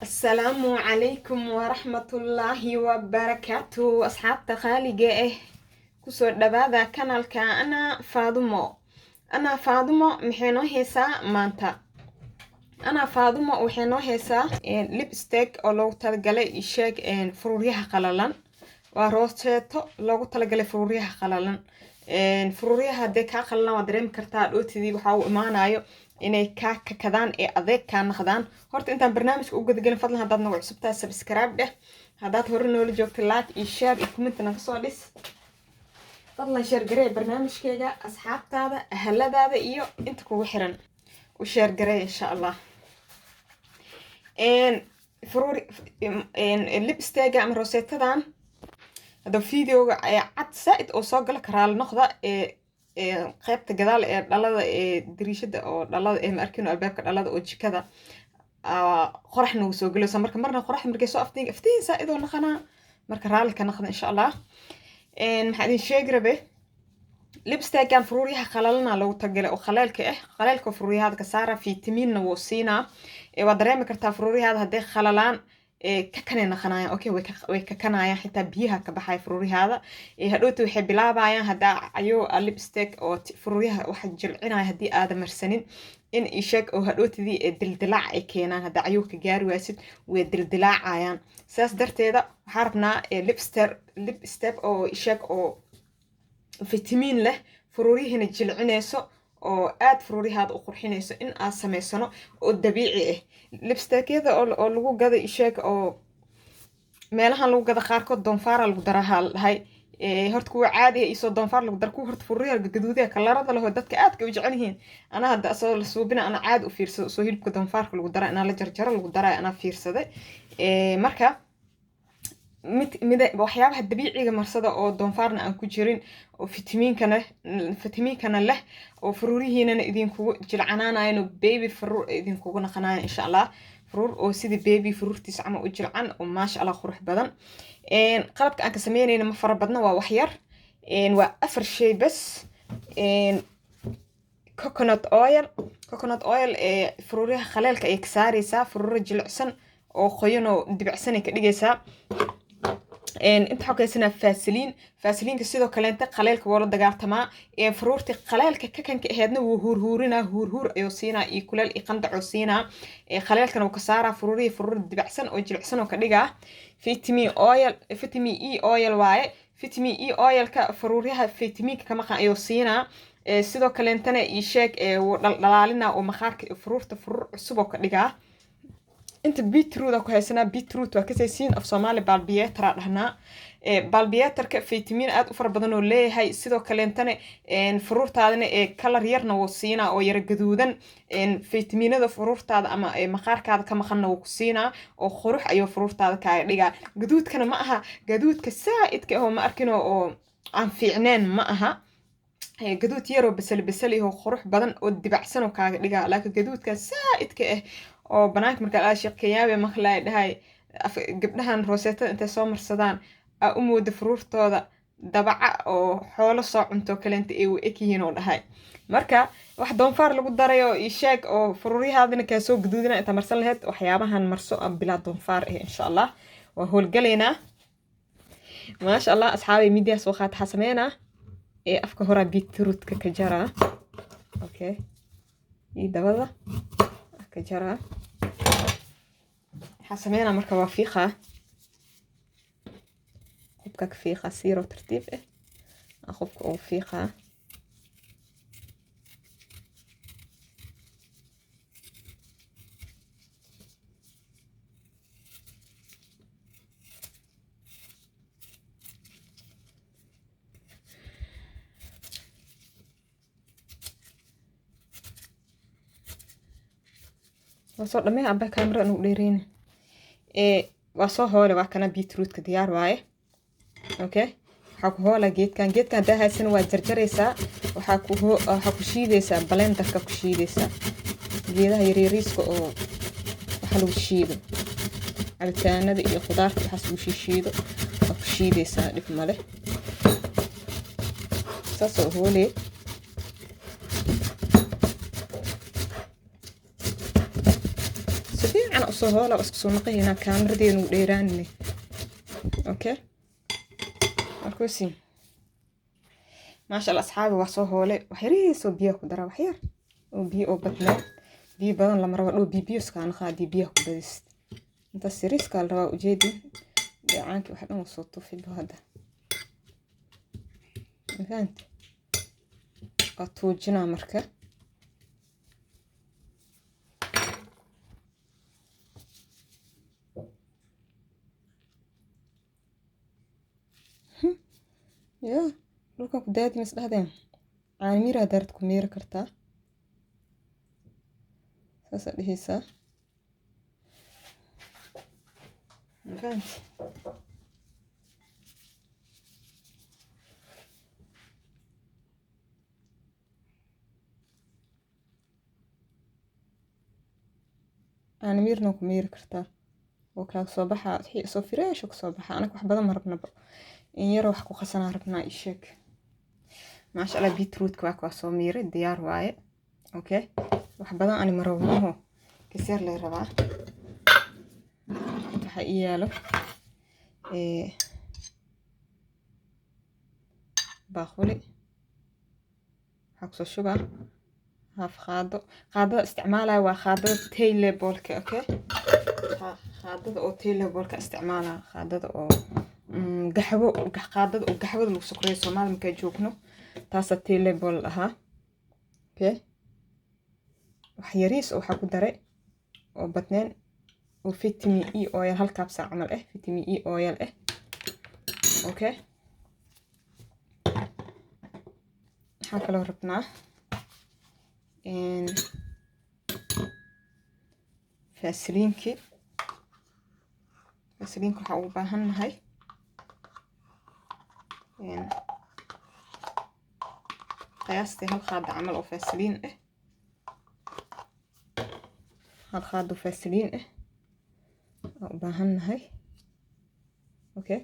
Asalaamu calaykum waraxmatullaahi wabarakaatu. Asxaabta qaaliga ah, kusoo dhawaada kanaalka Ana Faadumo. Ana Faadumo maxay noo heesaa maanta? Ana Faadumo waxay noo heesaa lipstick oo loogu talagalay, sheeg, furuuryaha qalalan. Waa rooseeto loogu talagalay furuuryaha qalalan. Furuuryaha haddee kaa qalalan, waa dareemi kartaa dhootidii waxaa uu imaanayo inay kaa kakadaan ee adeeg kaa naqdaan. Horta intaan barnaamijka u gudagelin, fadlan haddaad nagu cusubtahay subscribe dheh, haddaad hore noola joogta like iyo share iyo comment naga soo dhis. Fadlan share garee barnaamijkeega, asxaabtaada, ahaladaada iyo inta kugu xiran u share garee, insha Allah. Furuur lipstick-ga ama roseetadan, hadda videoga cad saa-id oo soo gala karaal noqda ee qaybta gadaal ee dhalada ee dariishada oo dhalada ee ma arkino, albaabka dhalada oo jikada qoraxna wuu soo gelaysa. Marka marna qoraxda markay soo aftiin, aftiin saa-id oo naqanaa. Marka raalli ka naqda, insha Allah. Maxaa idin sheegi rabe? Lipstick-gan furuuryaha qalalana loogu talagalay oo khaleelka ah, khaleelka furuuryahaada ka saara, fitamiinna wuu siinaa. Waa dareemi kartaa furuuryahaada hadday khalalaan, kakanay naqanayaan. Okay, way kakanayaan, xitaa biyaha ka baxaya furuuryahaada. Hadhowta waxay bilaabayaan, haddaa ayuu lipstick oo furuuryaha waxa jilcinaya haddii aada marsanin, in isheeg oo hadhowtadii dildilaac ay keenaan. Haddaa ayuu ka gaari waasid, way dildilaacayaan. Saas darteeda waxaa rabnaa lipstick oo isheeg oo fitamiin leh, furuuryahina jilcinayso oo aad furuuryahaada u qurxinayso in aad samaysano oo dabiici ah. Lipstickyada oo lagu gada, isheeg, oo meelahan lagu gada, qaarkood doonfaara lagu darahaa la dhahay. Horta kuwa caadiga isoo doonfaar lagu dara, kuwa horta furuuryaha gaduudiga kalarada leho dadka aadka u jecel yihiin. Anaa hadda asoo la suubina ana caadi u fiirsado, soo hilibka doonfaarka lagu dara inaa la jarjaro lagu daraayo anaa fiirsaday. Marka mid mid waxyaabaha dabiiciga marsada oo doonfaarna aan ku jirin oo fitamiinkana leh oo furuurihiinana idinkugu jilcanaanayan oo baby furuur idinkugu naqanayan, insha Allah, furuur oo sidii baby furuurtiisa camal u jilcan oo maasha Allah qurux badan. Qalabka aan ka sameynayna ma fara badna, waa wax yar, waa afar shay bas. Coconut oil. Coconut oil ee furuuryaha khaleelka ayay ka saareysaa, furuuro jilicsan oo qoyan oo dibicsan ay ka dhigaysaa. Inta waxaa ku haysanaa faasiliin. Faasiliinka sidoo kaleenta khaleelka waa la dagaaltamaa. Furuurtii khaleelka kakanka aheedna wuu huurhuurinaa, huurhuur ayuu siinaa iyo kuleel iyo qandacoo siinaa. Khaleelkana wuu ka saaraa furuurihii, furuur dibacsan oo jilicsan oo ka dhigaa. Vitamin oil, vitamin E oil waaye. Vitamin E oilka furuuryaha vitaminka ka maqan ayuu siinaa. Sidoo kaleentana ii sheeg, wuu dhaldhalaalinaa oo maqaarka furuurta furuur cusub oo ka dhigaa. Inta beetroot ku haysanaa. Beetroot waa kasaysiin, af Soomaali baalbiyeetara dhahnaa. Baalbiyeetarka fitamiin aad u fara badan oo leeyahay. Sidoo kaleentana furuurtaadana ee kalar yarna wuu siinaa oo yara gaduudan. Fitamiinada furuurtaada ama maqaarkaada ka maqanna wuu ku siinaa oo qurux ayuu furuurtaada kaaga dhigaa. Gaduudkana ma aha gaduudka saa-idka ah oo ma arkino oo aan fiicneen, ma aha. Gaduud yaroo basal basal iyo qurux badan oo dibacsan oo kaaga dhigaa, laakiin gaduudka saa-idka ah oo banaanka markaa aa sheekeyaabe maqlaay dhahay gabdhahan rooseetada intay soo marsadaan aa u mooda furuurtooda dabaca oo xoolo soo cunto kaleenta ay u eg yihiin oo dhahay. Marka wax doonfaar lagu darayo io sheeg oo furuuryahaadina kaa soo gaduudina intaa marsan lahayd, waxyaabahan marso aan bilaa doonfaar ah, insha Allah. Waa howlgalaynaa, maasha Allah. Asxaabay, midiyaa soo qaata, waxaa sameynaa ee afka horaa beetrootka ka jaraa. Okay, iyo dabada ka jaraa. Waxaa sameynaa marka waa fiiqaa, qubka ka fiiqaa siiroo tartiib ah, qubka ugu fiiqaa. Waa soo dhamey aba, kaamira nugu dheereyni. Waa soo hoole, waa kana beetrootka, diyaar waaye. Okay, waxaa ku hoolaa geedkan. Geedkan haddaa haysana waa jarjaraysaa, waxaa ku shiidaysaa blenderka, ku shiidaysaa geedaha yaryariiska oo waxa lagu shiido, cabitaanada iyo khudaarta waxaas lagu shiishiido, waa ku shiidaysaa, dhib male. Saasoo hooley. Si fiican Fiican usoo hoola, waa isku soo naqaynaa, kaamiradeenu dheeraanine. Okay, markuusi maasha Allah asxaabi, waa soo hoole. Wax yariisoo biyaha ku dara, wax yar oo biyo oo badnaa, biyo badan lama rabo. Dhow biyo biyo iskaa naqa haddii biyaha ku badisid. Intaas yariiskaa la rabaa. Ujeedin dheecaankii wax dhan soo tufibo hadda, mafahante? Waa tuujinaa marka. Ya dhulkan ku daadi mis dhahdeen, caano miir hadaad ku miiri kartaa, saasaa dhehaysaa, mafahante? Caano miirna ku miiri kartaa oo kaaga soo baxa wixii soo fresh kusoo baxa. Anaga wax badan ma rabnaba, in yar wax ku qasanaa rabnaa. Ii sheeg, maasha Allah, beetrootka waa kaa soo miiray, diyaar waaye. Okay, wax badan ani ma rabo, maho kaseer lay rabaa. Inta waxaa ii yaalo baaquli, waxaa kusoo shubaa haaf qaado. Qaadada isticmaalaya waa qaadada taylebolka. Okay, qaadada oo taylebolka isticmaalaya, qaadada oo gaxwo, qaadada oo gaxwada lagu sokoreeyo Soomaali markaa joogno, taasaa taylebol ahaa. Okay, wax yariis oo waxaa ku daray oo badneen oo vitamin E oil, hal kaabsa camal ah vitamin E oil ah. Okay, waxaa kaloo rabnaa faasiliinkii. Faasiliinka waxaa ugu baahan nahay qiyaastii hal qaado camal oo faasiliin ah, hal qaado faasiliin ah waa u baahan nahay. Okay,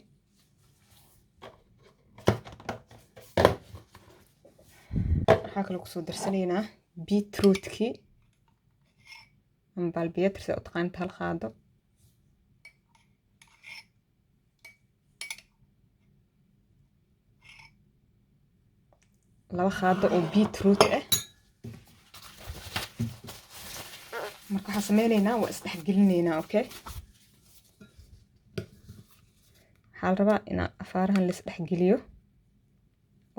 waxaa kaloo kusoo darsanaynaa beetrootkii ama baalbiyeetar sida u taqaanita, hal qaado. Laba qaado oo beetroot ah. Marka waxaan sameyneynaa waa isdhexgelinaynaa. Okay, waxaa la rabaa inaa afaarahan laisdhexgeliyo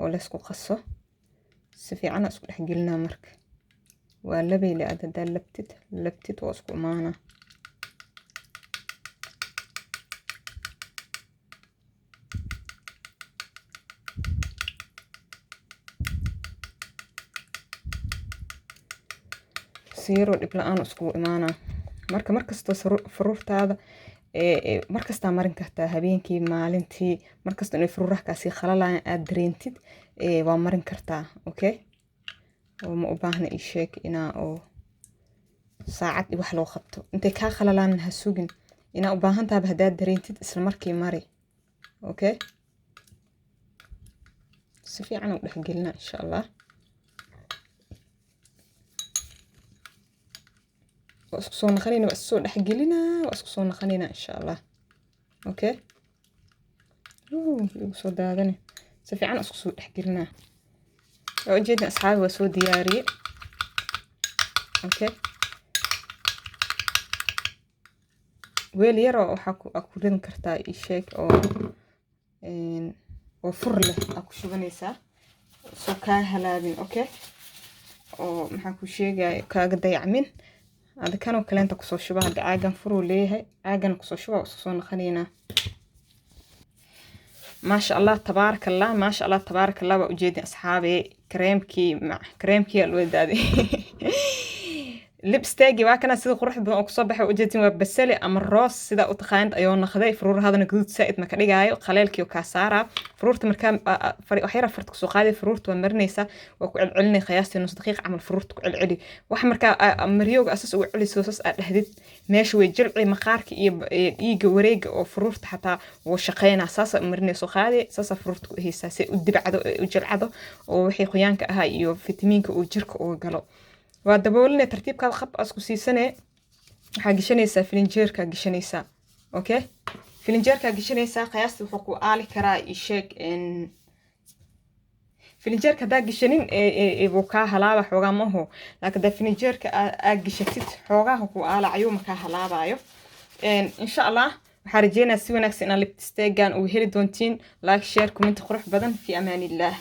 oo laysku qaso si fiicana. Isku dhexgelinaa marka, waa labayle aad haddaa labtid labtid waa isku imaanaa. Siiroo dhib la-aan iskugu imaanaa. Marka markastoo faruurtaada markastaa marin kartaa, habeenkii, maalintii, markasta inay faruuraha kaasii khalalayan aad dareentid waa marin kartaa. Okay, oo ma u baahna ii sheeg inaa oo saacad wax loo qabto intay kaa khalalaan, ha sugin. Inaa u baahan tahaba haddaad dareentid, isla markii mari. Okay, si fiican u dhexgelina insha Allah. Waa isku soo naqanayna, waa isku soo dhexgelinaa, waa isku soo naqanaynaa insha Allah. Okay, igu soo daadane, si fiican isku soo dhexgelinaa. Waa ujeedin asxaabi, waa soo diyaariyey. Okay, weel yaroo waxaa ku ridan kartaa ii sheeg oo fur leh aa ku shubanaysaa soo kaa halaabin. Okay, oo maxaa ku sheegaya kaaga dayacmin. Hada kanoo kaleenta kusoo shuba, hadda caagan furuu leeyahay, caagan kusoo shuba, waa isku soo naqanaynaa. Maasha Allah tabaaraka Allah, maasha Allah tabaaraka Allah. Waa ujeedin asxaabe, kareemkii kareemkii aa loo daaday, lipstick waa kana sida qurux badan oo kusoo baxay. Ujeedin waa basali ama roos sida u taqaanid ayuu noqday. Faruurahadana guduud saa'id ma ka dhigaayo, qaleelkii oo kaa saaraa. Faruurta markaa wax yar farta kusoo qaaday, faruurta waa marinaysaa, waa ku celcelinay qiyaastii nus daqiiq camal. Faruurta ku celceli wax markaa maryooga asas ugu celiso, sas aad dhahdid, meesha way jilci, maqaarka iyo dhiigga wareega oo faruurta xataa wuu shaqeynaa. Saasaa marinayso, qaadi, saasaa faruurta ku haysaa si u dibcdo, u jilcado oo wixii qoyaanka ahaa iyo fitamiinka uu jirka uga galo. Waa daboolinay tartiibkaada, qab asku siisanee. Waxaa gashanaysaa filinjeerkaa gashanaysaa. Okay, filinjeerkaa gashanaysaa. Qiyaasta wuxuu ku aali karaa, isheeg, filinjeerka haddaa gashanin wuu kaa halaaba xoogaa maho, laakiin haddaa filinjeerka aa gashatid, xoogaha ku aala cayuuma kaa halaabayo. Insha Allah, waxaa rajeynaya si wanaagsan inaa lipstick-gan uu heli doontiin. Like, share, comment qurux badan. Fi amaan illah.